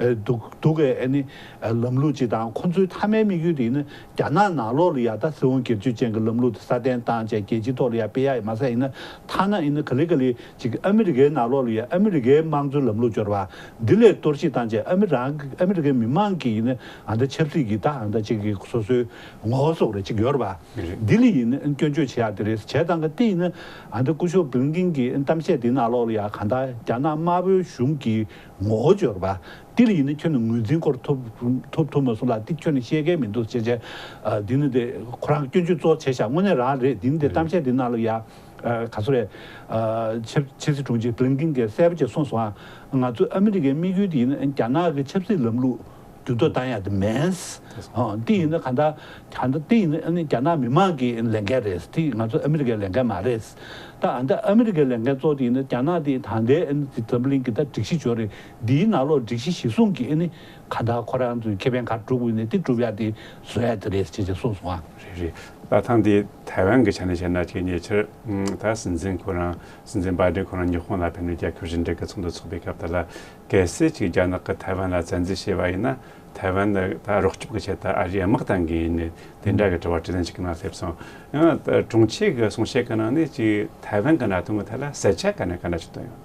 སྡུག་སྡུག་གི་ཨ་ནི་ལམ་ལུགས་ཅིག་དང་ཁོ་ཚོའི་མཐའ་མའི་དམིགས་ཡུལ་དེ་ནི་རྒྱ་ནག་ནང་ལོགས་ལ་ཡང་ད་སྲིད་དབང་སྒེར་གཅོད་ཅན་གྱི་ལམ་ལུགས་དེ་སྲ་བརྟན་བཏང་བྱས་རྒྱལ་སྤྱིའི་ཐོག་ལ་ཡང་སྤེལ་ཡག་ཡིན་མ་ཟད་ཡིན་ན་ཐ་ན་ཡིན་ན་ག་ལེ་ག་ལེ་ཅིག་ཨ་མི་རི་ཀའི་ནང་ལོགས་ལ་ཡང་ཨ་མི་རི་ཀའི་དམངས་གཙོའི་ལམ་ལུགས་སྦྱོར་བ་འདི་ལས་གཏོར་བཤིག་བཏང་བྱས་ཨ་མི་རང་ཨ་མི་རི་ཀའི་མི་མང་གི་ཡིན་ན་ཨ་ད་ཆབ་སྲིད་ཀྱི་ད་ཨ་ད་ཅིག་གི་སོ་སོའི་ངོ་བོ་སོགས་རེ་ཅིག་ཡོད་རེད་པ། འདི་ལ་ཡིན་ན་སྐྱོན་བརྗོད་བྱེད་ཡག་དེ་རེད། བྱས་ཙང་ག་དེ་ཡིན་ན་ཨ་ད་སྐུ་ཞབས་བྷི་ལིན་ཀིན་གྱི་གཏམ་བཤད་དེའི་ནང་ལོགས་ལ་ཡང་གང་ལྟར་རྒྱ་ནག་དམར་པོའི་གཞུང་གི་ངོ་བོ་སྦྱོར་བ། འདི་ལ་ཡིན་ན་ཁྱོན་ནས་ངོས་འཛིན་སྐོར་ཐུབ་ཐུབ་ཐུབ་མ་སོང་ལ་འདི་ཁྱོན་ནས་བཤད་མཁན་མི་འདུག་ཅེས་བྱས། ཨ་འདི་ནི་དེ་ཁོ་རང་སྐྱོན་བརྗོད་གཙོ་བོ་བྱས་ཤག་དངོས་གནས་རང་རེད། འདི་ནི་དེ་གཏམ་བཤད་འདི་ནང་ལ་ཡ་ཨ་ག་ཚོད་རེད། ཨ་ཕྱི་ཕྱི་སྲིད་དྲུང་ཆེ་བྷི་ལིན་ཀིན་གྱིས་གསལ་པོ་བྱས་གསུངས་སོང་ཨ། ང་ཚོའི་ཨ་མི་རི་ཀའི་དམིགས་ཡུལ་དེ་ཡིན་ན་རྒྱ་ནག་གི་ཆབ་སྲིད་ལམ་ལུགས་ འགྱུར་ལྡོག་བཏང་ཡ་དེ་མེད། ཨོ་དེ་ཡིན་ན་གང་ལྟར་གང་ལྟར་དེ་ཡིན་ན་ཨ་ནི་རྒྱ་ནག་མི་མང་གི་ལས་འགན་རེད། དེ་ང་ཚོ་ཨ་མི་རི་ཀའི་ལས་འགན་མ་རེད། ད་ཨ་ནི་ཨ་མི་རི་ཀའི་ལས་འགན་གཙོ་བོ་དེ་ཡིན་ན་རྒྱ་ནག་དེ་ད་ལྟའི་ཨ་ནི་འཛམ་བུ་གླིང་གི་ད་སྒྲིག་གཞི་འཇོག་རེད། འདིའི་ནང་ལོགས་སྒྲིག་གཞི་གཞིར་བཟུང་གི་ཨ་ནི་གང་ལྟར་ཁོ་རང་ཚོའི་ཁེ་ཕན་ག་སྒྲུབ་དགོས་ཡིན་ན་དེ་སྒྲུབ་ཡ་དེ་བཟོ་ཡ་དེ་རེད་ཅེས་ཅེས་གསུངས་སོང་ཨ། རེད་རེད། ད་ཐེངས་འདི་ཐའེ་ཝན་གྱི་ཆ་ནས་བཤད་ན་ཅིག་ཉེ་ཆར་ད་སྲིད་འཛིན་ཁོ་རང་སྲིད་འཛིན་བྷའི་ཌེན་ཁོ་རང་ཉི་ཧོང་ལ་ཕེབས་ནས་རྒྱལ་ཁབ་རིམ་གྲས་ཀྱི་ཚོགས་འདུ་ཚོགས་པའི་སྐབས་དེ་ལ། གལ་སྲིད་ཅིག་རྒྱ་ནག་གིས་ཐའེ་ཝན་ལ་བཙན་འཛུལ་བྱས་པ་ཡིན་ན། ཐའེ་ཝན་ནི་ད་རོགས་སྐྱོབ་ཀྱི་ཆེད་དུ་ཨ་རིས་དམག་གཏང་གི་ཡིན་ནི་དེ་འདྲ་གི་དྲི་བ་དྲིས་ལན་ཞིག་གི་ནང་སླེབས་སོང་། ཡང་ད་དྲུང་ཆེ་གི་གསུང་བཤད་གི་ནང་ནས་ཅིག་ཐའེ་ཝན་གི་གནད་དོན་གི་ཐད་ལ་གསལ་ཆ་ག་ནས་ག་འདྲ་ཞིག་བཏོན་ཡོད།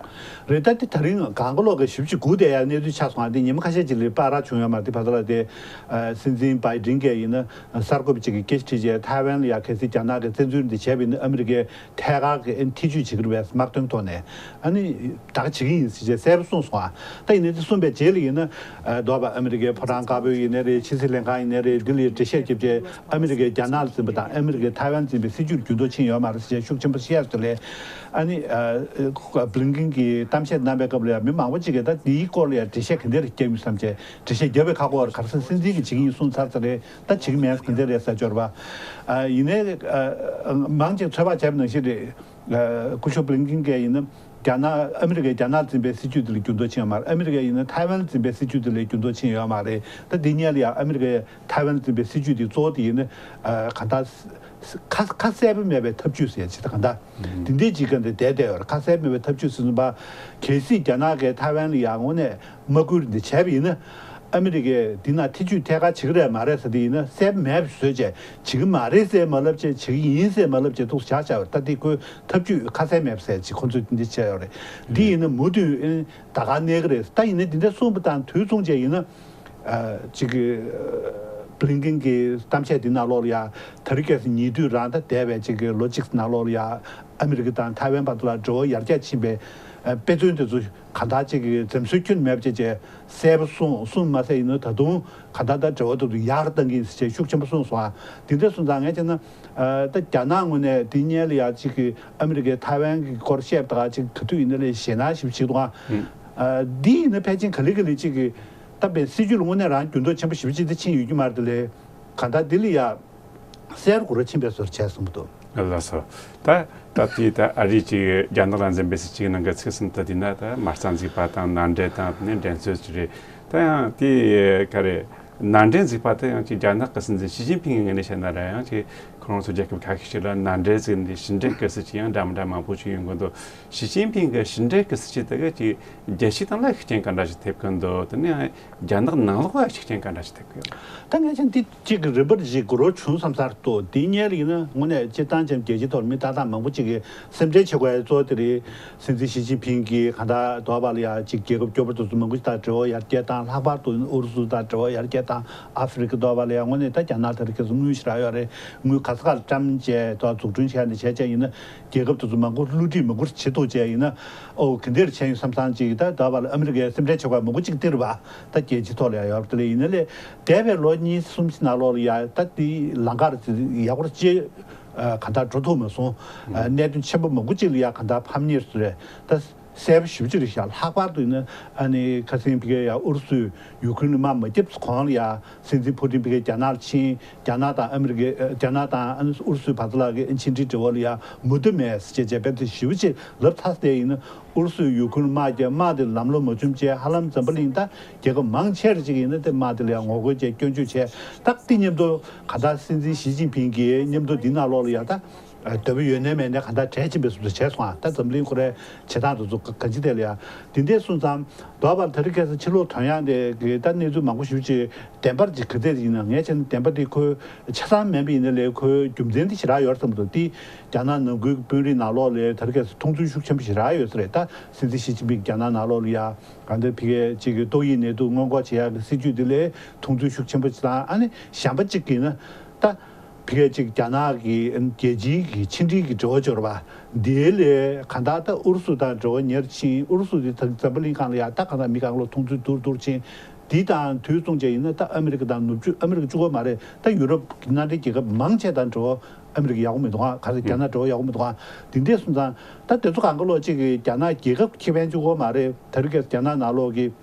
རེད། ད་དེ་ད་རིང་གང་ག་ལོག་གི་ཞིབ་ཅིག་སྒུག་བསྡད་ཡ་གནས་ཚུལ་ཆགས་སོང་ཨ། དེ་ཉི་མ་ཁ་ཤས་ཅིག་ལས་པར་ར་བྱུང་ཡོད་མ་རེད། དེ་བར་དུ་ལ་དེ་ཨ་སྲིད་འཛིན་བྷའི་ཌེན་གྱིས་ཡིན་ན་གསར་འགོད་པ་ཅིག་གི་སྐད་ཆ་དྲིས་རྗེས་ཐའེ་ཝན་ལ་ཡ་གལ་སྲིད་རྒྱ་ནག་གིས་བཙན་འཛུལ་འདི་བྱས་པ་ཡིན་ན་ཨ་མི་རི་ཀས་ཐད་ཀར་གྱི་ཨ་ནི་ཐེ་བྱུས་བྱེད་ཀྱི་རེད་པས། དམག་དོན་ཐོག་ནས་ཨ་ནི་ད་ག་བྱེད་ཀྱི་ཡིན་ཟེར་བྱས་གསལ་པོ་གསུངས་སོང་ཨ། ད་ཡིན་ནའི་དེ་གསུངས་པའི་རྗེས་ལ་ཡིན་ན་ཨ་འདོད་པ་ཨ་མི་རི་ཀའི་ཕོ་བྲང་དཀར་པོ་ཡིན་ནའི་རེད། ཕྱི་སྲིད་ལྷན་ཁང་ཡིན་ནའི་རེད། འདི་ལ་འགྲེལ་བཤད་བརྒྱབ་རྗེས་ཨ་མི་རི་ཀས་རྒྱ་ནག་ལ་འཛིན་པ་དང་ཨ་མི་རི་ཀས་ཐའེ་ཝན་འཛིན་པའི་སྲིད་བྱུས་འགྱུར་ལྡོག་ཕྱིན་ཡོད་མ་རེད་ཟེར་བྱས་ཤུགས་ཆེན་པོ་བཤད་ཡོད་དེ་ལས། ཨ་ནི་ཨ་བྷི་ལིན་ཀིན་གྱིས་གཏམ་བཤད་གནང་པའི་སྐབས་ལ་ཡང་མི་མང་པོ་ཅིག་གིས་ད་འདིའི་སྐོར་ལ་ཡང་འགྲེལ་བཤད་ག་འདྲ་རེ་བརྒྱབ་ཡོད་བསམ་བྱས། འགྲེལ་བཤད་བརྒྱབ་པའི་ཁ་སྐོར་ག་རེ་ཟེར་སྲིད་འཛིན་གྱིས་བྱེད་ཀྱི་ཡིན་གསུངས་ཚར་ཚར་རེད། ད་བྱེད་ཀྱི་མེད་ག་འདྲ་རེད་ཟེར་སྦྱོར་བ། ཨ་ཡིན་ནའི་ཨ་མང་ཆེ་ཚོད་དཔག་བྱས་པ་ནང་བཞིན་རེད། ཨ་སྐུ་ཞབས་བྷི་ལིན་ཀིན་གྱིས་ཡིན་ན་རྒྱ་ནག་ཨ་མི་རི་ཀས་རྒྱ་ནག་འཛིན་པའི་སྲིད་བྱུས་དེ་ལ་འགྱུར་ལྡོག་ཕྱིན་ཡོད་མ་རེད། ཨ་མི་རི་ཀས་ཡིན་ན་ཐའེ་ཝན་འཛིན་པའི་སྲིད་བྱུས་དེ་ལ་འགྱུར་ལྡོག་ཕྱིན་ཡོད་མ་རེད། ད་འདི་སྔོན་ལ་ཡང་ཨ་མི་རི་ཀས་ཐའེ་ཝན་འཛིན་པའི་སྲིད་བྱུས་དེ་གཙོ་བོ་དེ་ཡིན་ན་ཨ་གང་ལྟར་ཁ་ཁ་གསལ་པོ་མེད་པའི་ཐབས་ཇུས་ཟེར་ཡ་ཅིག་ད་གང་ལྟར་དེ་འདྲའི་ཅིག་ག་འདི་བསྡད་བསྡད་ཡོད་རེད། ཁ་གསལ་མེད་པའི་ཐབས་ཇུས་ཟེར་ཙམ་པ། གལ་སྲིད་རྒྱ་ནག་གིས་ཐའེ་ཝན་ལ་ཡང་དངོས་གནས་དམག་སྐུལ་འདི་བྱས་པ་ཡིན་ན། ཨ་མི་རི་ཀས་འདི་ན་ཐེ་བྱུས་ཐད་ཀར་བྱེད་ཀྱི་རེད་མ་རེད་ཟེར་དེ་ཡིན་ན་གསལ་པོ་མེད་པ་བཟོས་བྱས་བྱེད་ཀྱི་མ་རེད་ཟེར་མ་ལབ་བྱས་བྱེད་ཀྱི་ཡིན་ཟེར་མ་ལབ་བྱས་ཐུགས་སུ་བཞག་བཞག་ཡོད་རེད། ད་དེ་ཁོའི་ཐབས་ཇུས་ཁ་གསལ་མེད་པ་ཟེར་ཅིག་ཁོ་ཚོས་འདི་འདྲ་བྱས་ཡོད་རེད། འདི་ཡིན་ན་མུ་མཐུད་ཨེ་ད་ག་གནས་ཀྱི་རེད། ད་ཡིན་ན་འདི་འདྲ་གསུངས་པ་དང་དུས་མཚུངས་བྱས་ཡིན་ན། ཨ་ཅིག་གི་ཨ་བྷི་ལིན་ཀིན་གྱི་གཏམ་བཤད་འདི་ནང་ལོགས་ལ་ཡ་དེ་རིང་ཁ་སང་ཉེ་དུས་རང་ད་འདས་པའི་ཅིག་གི་ལོ་གཅིག་ནང་ལོགས་ལ་ཡ་ཨ་མི་རི་ཀ་དང་ཐའེ་ཝན་བར་དུ་ལ་འབྲེལ་བ་ཡར་རྒྱས་ཕྱིན་པའི་ཨ་དཔེ་མཚོན་དེ་ཚོ་གང་ལྟར་ཅིག་གི་འཛེམ་ཟོན་ཁྱོན་མེད་པ་བྱས་བྱས་གསལ་པོ་གསུངས་གསུངས་མ་ཟད་ཡིན་ན་ད་དུང་གང་ལྟར་ད་འབྲེལ་བ་དེ་ཚོ་ཡར་བཏང་གི་ཡིན་ཟེར་བྱས་ཤུགས་ཆེན་པོ་གསུངས་སོང་ཨ། འདི་འདྲ་སོང་ཙང་ངས་བྱས་ན་ཨ་ད་རྒྱ་ནག་ངོས་ནས་འདི་སྔོན་ལ་ཡ་ཅིག་གི་ཨ་མི་རི་ཀས་ཐའེ་ཝན་གྱི་སྐོར་བཤད་པ་དང་ཅིག་ག་དུས་ཡིན་ན་ལས་ཞེད་སྣང་ཞིག་བྱེད་འདུག་ཨ། ཨ་འདི་ཡིན་ན་ཕལ་ཆེར་ག་ལེ་ག་ལེ་ཅིག་གི་ད་བའི་སྲིད་ཇུས་ལ་དངོས་གནས་རང་འགྱུར་ལྡོག་ཆེན་པོ་ཞེ་པོ་ཅིག་ད་ཕྱིན་ཡོད་ཀྱི་མ་རེད་དེ་ལས། གང་ལྟར་འདི་ལ་ཡ་གསལ་པོ་ར་ཕྱིན་པའི་བཟོ་འདྲ་བྱས་སོང་གི་འདུག་ལགས་སོ། ད་ད་དེ་ད་ཨ་རི་ཅིག་རྒྱ་ནག་ལ་འཛིན་པའི་སྲིད་ཇུས་ནང་གི་ཚིག་གསུམ་དུ་བསྡུས་ན་ད་མ་རྩ་འཛུགས་པ་དང་མནའ་འབྲེལ་དང་དེ་ནས་འགྲན་རྩོད་ཅིག་རེད། ད་ཡང་དེ་ག་རེ་མནའ་འབྲེལ་འཛུགས་པ་དེ་ཡང་ཅིག་རྒྱ་ནག་གི་སྲིད་འཛིན་ཞི་ཅིན་ཕིང་གི་ངོས་ནས་བཤད་ན་ར་ཡང་ཅིག་ཁོ་རང་ཚོ་རྒྱལ་ཁབ་ཁ་ཤས་ཤིག་ལ་མནའ་འབྲེལ་བཙུགས་ནས་ཕྱི་འབྲེལ་གྱི་སྲིད་ཇུས་ཡང་འདྲ་མི་འདྲ་མང་པོ་ཞིག་ཡོང་གི་འདུག་ཞི་ཅིན་ཕིང་གི་ཕྱི་འབྲེལ་གྱི་སྲིད་ཇུས་དེ་ག་ཅིག་རྒྱལ་སྤྱི་སྟེང་ལ་ཤུགས་རྐྱེན་ག་འདྲ་ཞིག་ཐེབས་ཀྱི་འདུག་དེ་ནས་རྒྱ་ནག་ནང་ལོགས་ལ་ཤུགས་རྐྱེན་ག་འདྲ་ཞིག་ཐེབས་ཀྱི་ཡོད། ད་ངས་ཀྱང་འདི་གཅིག་གི་རིམ་པར་ཞིག་གོ་རོགས་བྱུང་བསམ་ཚར་འདུག་འདི་སྔོན་ལ་ཡིན་ན་དངོས་གནས་སྤྱིར་བཏང་ཅན་རྒྱལ་སྤྱིའི་ཐོག་ལ་མི་ཏག་ཏག་མང་པོ་ཅིག་གིས་སེམས་ཁྲལ་བྱེད་དགོས་ཡ་གཙོ་བོ་དེ་རེད། སྲིད་འཛིན་ཞི་ཅིན་ཕིང་གིས་གང་ལྟར་དོ་བ་ལ་ཡ་གཅིག་རྒྱལ་ཁབ་སྐྱོ་པོ་དེ་ཚོ་མང་པོ་ཞིག་དང་འབྲེལ་བ་ཡར་རྒྱས་བཏང་། ལྷག་པར་དུ་ཨུ་རུ་སུ་དང་འབྲེལ་བ་ཡར་རྒྱས་བཏང་། ཨ་ཧྥེ་རི་ཁ་དོ་བ་ལ་ཡ་དངོས་གནས་ད་རྒྱ་ནག་དེ་རིང་ཁ་སང་དངུལ་ཞེ་དྲག་ཡོད་རེད། དངུལ་ག་ས་གར་བཀྲམ་བྱས་དང་འཛུགས་སྐྲུན་བྱས་ནས་བྱས་བྱས་ཡིན་ན་རྒྱལ་ཁབ་དེ་ཚོ་མང་པོ་བསླུ་བྲིད་མང་པོ་བྱེད་ཐུབ་བྱས་ཡིན་ན། ཨོ་ག་འདྲ་བྱས་ཡོད་བསམ་བསམ་ཅིག་ད་ད་བར་ཨ་མི་རི་ཀའི་སེམས་ཁྲལ་བྱེད་དགོས་མང་པོ་ཅིག་སྟེར་བ་ད་རྒྱལ་སྤྱིའི་ཐོག་ལ་ཡང་ཡོད་རེད། དེ་ལས་ཡིན་ན་ལས་འདས་པའི་ལོ་གཉིས་གསུམ་ཕྱི་ནང་ལོགས་ལ་ཡ་ད་དེ་ལམ་ཁ་ཡག་པོ་ཅིག་གང་ལྟར་འགྲོ་ཐུབ་མ་སོང་། གནད་དོན་ཆེན་པོ་མང་པོ་ཅིག་ལ་ཡ་གང་ལྟར་ཕམ་ཉེས་སུ་རེད། ད་གསལ་པོ་ཞེ་པོ་ཅིག་རེད་ཤག་ལྷག་པར་དུ་ཡིན་ན་ཨ་ནི་ཁ་སང་ཕ་གིར་ཡ་ཨུ་རུ་སུས་ཡུ་ཁུ་རེན་ལ་དམག་མ་བརྒྱབ་གོང་ལ་ཡ། སྲིད་འཛིན་ཕུ་ཏིན་ཕ་གིར་རྒྱ་ནག་ལ་ཕྱིན། རྒྱ་ནག་དང་ཨ་མི་རི་ཀའི་ཨ་རྒྱ་ནག་དང་ཨ་ནི་ཨུ་རུ་སུའི་བར་དུ་ལ་གི་ཕྱི་འབྲེལ་འབྲེལ་བ་ལ་ཡང་མུ་མཐུད་མེད་ཟེར་བྱས་བྱས་དཔེ་མཚོན་ཞེ་པོ་ཅིག་ལབ་ཚར་ཏེ་ཡིན་ན་ཨུ་རུ་སུས་ཡུ་ཁུ་རེན་དམག་རྒྱག་དམག་དེ་ལམ་ལྷོང་མ་བྱུང་བྱས་ཧ་ལམ་འཛམ་བུ་གླིང་ད་རྒྱལ་ཁབ་མང་ཆེ་རེ་ཅིག་ཡིན་ན་དེ་དམག་དེ་ལ་ཡང་ངོ་རྒོལ་བྱས་སྐྱོན་བརྗོད་བྱས་ད་དེ་མཉམ་དུ་ག་ད་སྲིད་འཛིན་ཞི་ཅིན་ཕིང་གིས་མཉམ་དུ་འདི་ནང་ལོགས་ལ་ཡང་ད། འདོད་པ་ཡོད་ནའི་མེད་ནའི་གང་ལྟར་གྲལ་ཕྱིན་པའི་བཟོ་འདྲ་བྱས་སོང་ཨ། ད་འཛམ་གླིང་ཁོ་རའི་བྱེད་སྟངས་དེ་ཚོ་ག་གང་ཅི་ཐད་ལ་ཡ། དེ་འདྲས་སོང་ཙང་དོ་བར་ད་རེས་ཁ་སང་ཕྱི་ལོགས་ཐོན་ཡག་དེ་གི་ད་གནས་ཚུལ་མང་པོ་ཞེ་པོ་ཅིག་བདེན་པར་ཅིག་ག་ཚད་ཡིན་ན་ངས་བྱས་ན་བདེན་པ་དེ་ཁོའི་ཆ་ཚང་མིན་པ་ཡིན་ན་ལས་ཁོའི་རྒྱུ་མཚན་དེ་ཞེ་དྲག་ཡོད་བསམ་འདུག་དེ་རྒྱ་ནག་ནང་ཁུལ་གྱི་དཔོན་རིགས་ནང་ལོགས་ལ་ད་རེས་ཁ་སང་མཐོང་ཚུལ་ཤུགས་ཆེན་པོ་ཞེ་དྲག་ཡོད་ས་རེད། ད་སྲིད་འཛིན་ཞི་ཅིན་ཕིང་རྒྱ་ནག་ནང་ལོགས་ལ་ཡ་གང་ལྟར་ཕ་གིའི་ཅིག་གི་ཏོག་དབྱིབས་ནད་དུག་སྔོན་འགོག་བྱེད་ཡག་གི་སྲིད་ཇུས་དེ་ལས་མཐོང་ཚུལ་ཤུགས་ཆེན་པོ་ཞིག་དང་ཨ་ནི་གཞན་པ་ཅིག་གིས་ན་ད། ཕ་གིར་ཅིག་རྒྱ་ནག་གི་རྒྱལ་སྤྱིའི་གི་ཕྱི་འབྲེལ་གྱི་འབྲེལ་བ་འབྱོར་བ། འདིའི་ལས་གང་ལྟར་ད་ཨུ་རུ་སུ་དང་འབྲེལ་བ་ཉེར་ཕྱིན། ཨུ་རུ་སུ་དེ་ད་འཛམ་བུ་གླིང་སྒང་ལ་ཡ་ད་གང་ལྟར་མི་གང་ལོ་མཐོང་ཚུལ་སྡུག་རུ་སྡུག་རུ་ཕྱིན། འདི་དང་དུས་མཚུངས་བྱས་ཡིན་ན་ད་ཨ་མི་རི་ཀ་དང་ནུབ་ཕྱོགས་ཨ་མི་རི་ཀ་གཅིག་པོ་མ་རེད། ད་ཡུ་རོབ་ཀྱི་མནའ་འབྲེལ་རྒྱལ་ཁབ་མང་ཆེ་དང་འབྲེལ་བ་ཨ་མི་རི་ཀ་ཡག་པོ་མི་འདུག་ཨ། ག་རེ་རྒྱ་ནག་འབྲེལ་བ་ཡག་པོ་མི་འདུག་ཨ། འདི་འདྲས་སོང་ཙང་ད་དེ་ཚོ་གང་ག་ལོག་ཅིག་གི་རྒྱ་ནག་རྒྱལ་ཁབ་ཁེ་ཕན་གཅིག་པོ་མ་རེད། ད་རེས་ཀྱི་རྒྱ་ནག་ནང་ལོགས་ཀྱི།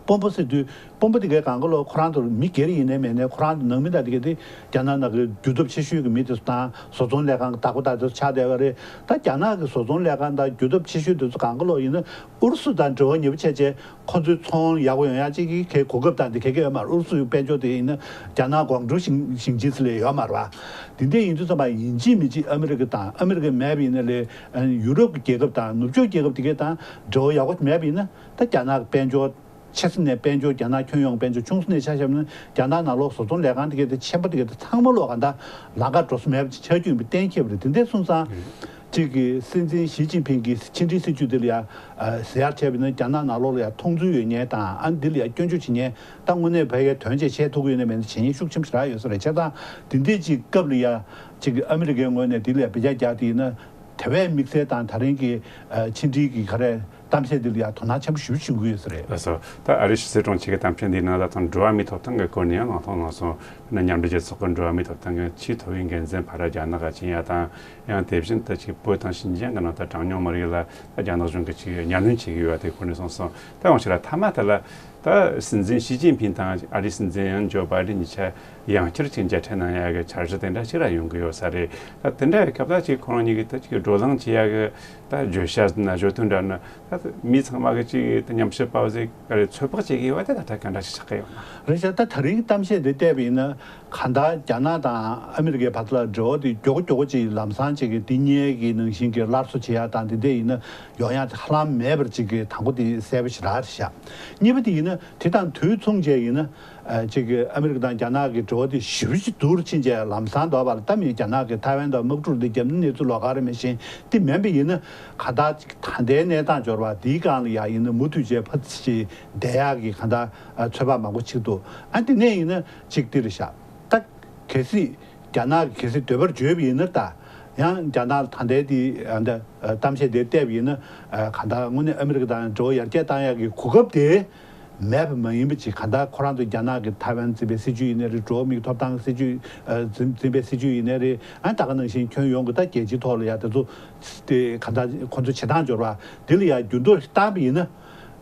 དཔོན་པོ་ཟེར་དུས་དཔོན་པོ་དེ་གའི་གང་ག་ལོ་ཁོ་རང་ཚོ་མི་སྒེར་ཡིན་ནའི་མེད་ནའི་ཁོ་རང་ཚོ་ནང་མི་དང་དེ་གའི་དེ་རྒྱ་ནག་ནང་གི་རྒྱུ་སྟོབས་ཆེ་ཤོས་ཀྱི་མི་དེ་ཚོ་དང་བཟོ་ཚོང་ལས་ཁང་གི་བདག་པོ་དང་དེ་ཚོ་ཆགས་བསྡད་པ་རེད། ད་རྒྱ་ནག་གི་བཟོ་ཚོང་ལས་ཁང་དང་རྒྱུ་སྟོབས་ཆེ་ཤོས་དེ་ཚོ་གང་ག་ལོ་ཡིན་ན་ཨུ་རུ་སུ་དང་འབྲེལ་བ་ཉེ་པོ་བྱས་བྱས་ཁོ་ཚོའི་ཚོང་ཡག་པོ་ཡོང་ཡག་ཅིག་གི་གའི་གོ་སྐབས་དང་དེ་གའི་གའི་ཡོད་མ་རེད། ཨུ་རུ་སུ་ཡི་དཔལ་འབྱོར་དེ་ཡིན་ན་རྒྱ་ནག་ཀོང་ཀྲོའུ་ཞིང་ཞིང་ཆེན་ཚོ་ལས་ཡོད་མ་རེད་བ། དེ་འདྲ་ཡིན་དུས་ཙམ་པ་ཡིན་གཅིག་མིན་གཅིག་ཨ་མི་རི་ཀ་དང་ཨ་མི་རི་ཀ་མེད་པ་ཡིན་ན་ལས་ཡུ་རོབ་ཀྱི་རྒྱལ་ཁབ་དང་ནུབ་ཕྱོགས་རྒྱལ་ཁབ་དེ་གའི་དང་འབྲེལ་བ་ཡག་པོ་མེད་པ་ཡིན་ན་ད་རྒྱ་ནག་གི་དཔལ་འབྱོར། ཆེ་ས་ནས་དཔལ་འབྱོར་རྒྱ་ནག་ཁྱོན་ཡོངས་དཔལ་འབྱོར་ཆུང་ས་ནས་ཆ་བཞག་ན་རྒྱ་ནག་ནང་ལོགས་བཟོ་ཚོང་ལས་ཁང་དེ་གའི་དེ་ཆེན་པོ་དེ་གའི་དེ་ཚང་མ་ལོག་ག་འདྲ་ལམ་ཁ་འགྲོ་ས་མེད་པ་ཆགས་རྒྱུ་ཡིན་པའི་གཏན་འཁེལ་བ་རེད། དེ་འདྲ་སོང་ཙང་གཅིག་གི་སྲིད་འཛིན་ཞི་ཅིན་ཕིང་གི་ཕྱི་འབྲེལ་སྲིད་ཇུས་དེ་ལ་ཡ་ཟེར་ཡག་བྱས་པ་ཡིན་ན་རྒྱ་ནག་ནང་ལོགས་ལ་ཡ་མཐོང་ཚུལ་ཡོད་མཁན་དང་ཨ་འདི་ལ་ཡ་སྐྱོན་བརྗོད་བྱེད་མཁན་ད་དངོས་གནས་ཕ་གིའི་དོན་ཆེ་བྱེད་ཐུབ་ཀྱི་ཡོད་ན་མེད་ན་བྱེད་མཁན་ཤུགས་ཆེན་པོ་ཞེ་དྲག་ཡོད་ས་རེད། བྱས་ཙང་དེ་འདྲའི་གཅིག་སྐབས་ལ་ཡ་གཅིག་གི་ཨ་མི་རི་ཀའི་ངོས་ནས་དེ་ལ་ཡ་བེད་སྤྱོད་རྒྱག་དེ་ཡིན་ན་དེ་བས་དམིགས་བསལ་དང་ད་རིང་གི་ཕྱི་འབྲེལ་གྱི་ག་རེ། གཏམ་བཤད་འདི་ལ་ཡང་དོ་སྣང་ཆེན་པོ་ཞེ་པོ་བྱེད་ཀྱི་ཡོད་ས་རེད། ལགས་སོ། ད་ཨ་རིའི་ཕྱི་སྲིད་དྲུང་ཆེ་གི་གཏམ་བཤད་འདིའི་ནང་ལ་དང་འགྲོ་བ་མིའི་ཐོབ་ཐང་གི་སྐོར་ནས་ཡང་གླེང་སྟེགས་གནང་སོང་། ཡིན་ན་མཉམ་འབྲེལ་རྒྱལ་ཚོགས་ཀྱི་འགྲོ་བ་མིའི་ཐོབ་ཐང་གི་ཆེས་མཐོ་བའི་འགན་འཛིན་ཕར་རྒྱ་ནག་ག་ཕྱིན་ཡ་དང་ཡང་དེ་བཞིན་དུ་ཅིག་བོད་དང་ཞིན་ཅང་གི་ནང་དུ་གྲངས་ཉུང་མི་རིགས་ལ་ད་རྒྱ་ནག་གཞུང་གིས་ཅིག་ཉམས་ལེན་བྱེད་ཀྱི་ཡོད་པ་དེ་སྐོར་ནས་གསུངས་སོང་། ད་ཡང་ཕྱིར་མཐའ་མ་དེ་ལ་ད་སྲིད་འཛིན་ཞི་ཅིན་ཕིང་དང་ཨ་རིའི་སྲིད་འཛིན་ཇོ་བྷའི་ཌེན་གཉིས་ཆ་ཡང་བསྐྱར་ཅིག་མཇལ་འཕྲད་གནང་ཡ་གི་འཆར་གཞི་དེ་འདྲ་ཅིག་ར་ཡོང་གི་ཡོད་ས་རེད། ད་དེ་འདྲ་ཡི་སྐབས་ལ་ཅིག་ཁོ་རང་གཉིས་ཀྱིས་ད་ཅིག་བགྲོ་གླེང་བྱེད་ཡ་གི་ད་བརྗོད་བྱ་ཟིན་ན་བརྗོད་དོན་འདྲ་ན་ད་མི་ཚང་མ་གི་ཅིག་ད་ཉམས་ཞིབ་པ་ཟིག་ག་རེ་ཚོད་དཔག་བྱེད་ཀྱི་ཡོད་པ་དེ་ད་ལྟ་ག་འདྲ་ཞིག་ཆགས་ཀྱི་ཡོད་ན། རེད་ཤག་ད་ད་རིང་གཏམ་བཤད་འདི་བལྟས་པ་ཡིན་ན་གང་ལྟར་རྒྱ་ནག་དང་ཨ་མི་རི་ཀའི་བར་དུ་ལ་འབྲེལ་བ་དེ་མགྱོགས་པོ་མགྱོགས་པོ་ཅིག་ལམ་སང་ཅིག་གི་འདི་གཉིས་ཀྱི་ནང་བཞིན་གྱི་སླར་གསོ་བྱེད་ཡ་དང་འདི་འདྲ་ཡིན་ན་ཡོང་ཡ་དེ་ཧ་ལམ་མེད་པར་ཅིག་གི་དང་པོ་དེ་གསལ་པོ་ཞེ་དྲག་རེད་ཤག་གཉིས་པ་དེ་ཡིན་ན་དེ་དང་དུས་མཚུངས་བྱས་ཡིན་ན། ཨ་ཅིག་གི་ཨ་མི་རི་ཀ་དང་རྒྱ་ནག་གི་འབྲེལ་བ་དེ་ཞེ་པོ་ཅིག་སྡུག་རུ་ཕྱིན་བྱས་ལམ་སང་འདོགས་པ་ལ་ད་མི་རྒྱ་ནག་གིས་ཐའེ་ཝན་དང་དམག་འཁྲུག་འདི་བརྒྱབ་ན་གནས་ཚུལ་ལོགས་ཀ་རེད། མི་ཤེས་དེ་མིན་པ་ཡིན་ན་གང་ལྟར་ཅིག་ད་ལྟའི་གནས་སྟངས་འབྱོར་བ་འདིའི་སྒང་ལ་ཡ་ཡིན་ན་མུ་མཐུད་བྱས་ཕར་ཅིག་བསྡད་ཡག་གི་གང་ལྟར་ཚོད་དཔག་མང་པོ་ཅིག་འདུག་ཨ་འདི་ནས་ཡིན་ན་ཅིག་འདི་རེད་ཤག་ད་གལ་སྲིད་རྒྱ་ནག་གིས་གལ་སྲིད་འདོད་པར་བརྗོད་པ་ཡིན་ན་ད་ཡང་རྒྱ་ནག་ད་ལྟའི་འདི་ཨ་འདི་གཏམ་བཤད་དེ་བལྟས་པ་ཡིན་ན་གང་ལྟར་དངོས་གནས་ཨ་མི་རི་ཀ་དང་འབྲེལ་བ་ཡར་རྒྱས་བཏང་ཡག་གི་གོ་སྐབས་དེ། མེད་པ་མ་ཡིན་པ་ཅིག་གང་ལྟར་ཁོ་རང་ཚོ་རྒྱ་ནག་གི་ཐའེ་ཝན་འཛིན་པའི་སྲིད་ཇུས་ཡིན་ནའི་རེད། འགྲོ་བ་མིའི་ཐོབ་ཐང་གི་སྲིད་ཇུས་ཨ་འཛིན་འཛིན་པའི་སྲིད་ཇུས་ཡིན་ནའི་རེད། ཨ་ད་ག་ནང་བཞིན་ཁྱོན་ཡོངས་ཀྱི་ད་རྒྱལ་སྤྱིའི་ཐོག་ལ་ཡ་དེ་ཚོ་དེ་གང་ལྟར་ཁོ་ཚོ་བྱེད་སྟངས་འབྱོར་བ་འདི་ལ་ཡ་འགྱུར་ལྡོག་བཏང་པ་ཡིན་ན་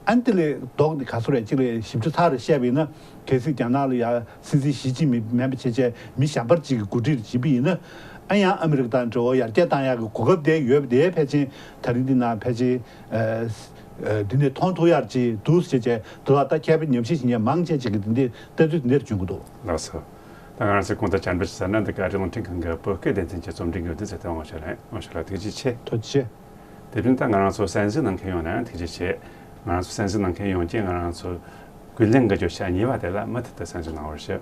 ཨ་འདི་ལས་ལྡོག་ནས་ག་ཚོད་རེད་ཅིག་ལས་ཞིབ་ཕྲ་ཚར་རེ་བཤད་པ་ཡིན་ན་གལ་སྲིད་རྒྱ་ནག་ལ་ཡ་སྲིད་འཛིན་ཞི་ཅིན་ཕིང་མིན་པ་བྱས་བྱས་མི་གཞན་པར་ཅིག་གིས་འགོ་ཁྲིད་བྱེད་པ་ཡིན་ན་ཨ་ཡང་ཨ་མི་རི་ཀ་དང་འབྲེལ་བ་ཡར་རྒྱས་བཏང་ཡག་གི་གོ་སྐབས་དེ་ཡོད་པ་དེ་ཕལ་ཆེར་ད་རིང་འདི་ན་ཕལ་ཆེར། འདི་ནས་མཐོང་ཐུབ་ཡག་ཅིག་འདུག་ཟེར་བྱས་འདི་ལ་ད་མཁས་པའི་ཉམས་ཞིབ་བྱེད་མཁན་མང་ཆེ་ཅིག་གིས་འདི་འདྲའི་ལྟ་ཚུལ་འདི་འདྲ་བྱུང་གི་འདུག་ལགས་སོ། ད་ང་རང་ཚོའི་གོང་དུ་བཅར་འདྲི་ཞུ་ས་ནི་འདི་ག་ཨ་རིའི་རླུང་འཕྲིན་ཁང་གི་བོད་སྐད་སྡེ་ཚན་གྱི་རྩོམ་སྒྲིག་འགོ་འདི་ཟེར་ཏེ་དབང་ཆ་རེད། དབང་ཆ་ལ་ཐུགས་རྗེ་ཆེ། ཐུགས་རྗེ་ཆེ། དེ་བཞིན་ད་ང་རང་ཚོ་གསན་གཟིགས་གནང་མཁན་ཡོངས་ནའང་ཐུགས་རྗེ་ཆེ། ང་རང་ཚོ་གསན་གཟིགས་གནང་མཁན་ཡོངས་ཀྱིས་ང་རང་ཚོ་ཀུན་གླེང་གི་བརྗོད་བྱ་གཉིས་པ་དེ་ལ་མུ་མཐུད་དུ་གསན་གཟིགས་གནང་བར་ཞུ།